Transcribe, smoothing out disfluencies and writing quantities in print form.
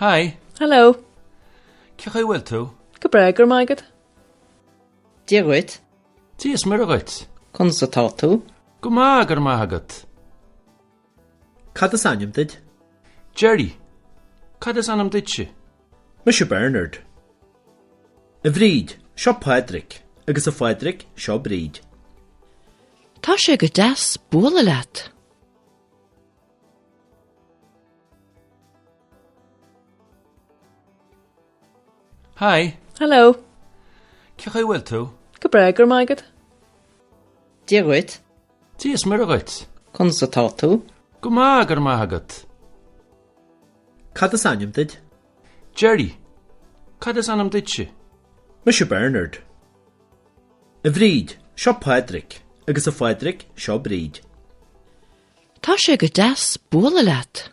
Hi. Hello. Cén chaoi a bhfuil tú? Go breá, go raibh maith agat. Dia dhuit. Dia is Muire dhuit. Conas atá tú? Go maith, go raibh maith agat. Cad is ainm duit? Gerry. Cad is ainm duitse? Mise Bernard. A Bhríd, seo Pádraig, agus a Phádraig, seo Bríd. Tá sé go deas bualadh leat. Hi. Hello. Cén chaoi a bhfuil tú? Go breá, go raibh maith agat. Dia dhuit. Dia is Muire dhuit. Conas atá tú? Go maith, go raibh maith agat. Cad is ainm duit? Gerry. Cad is ainm duitse? Mise Bernard. A Bhríd, seo Pádraig, agus a Phádraig, seo Bríd. Tá sé go deas bualadh leat.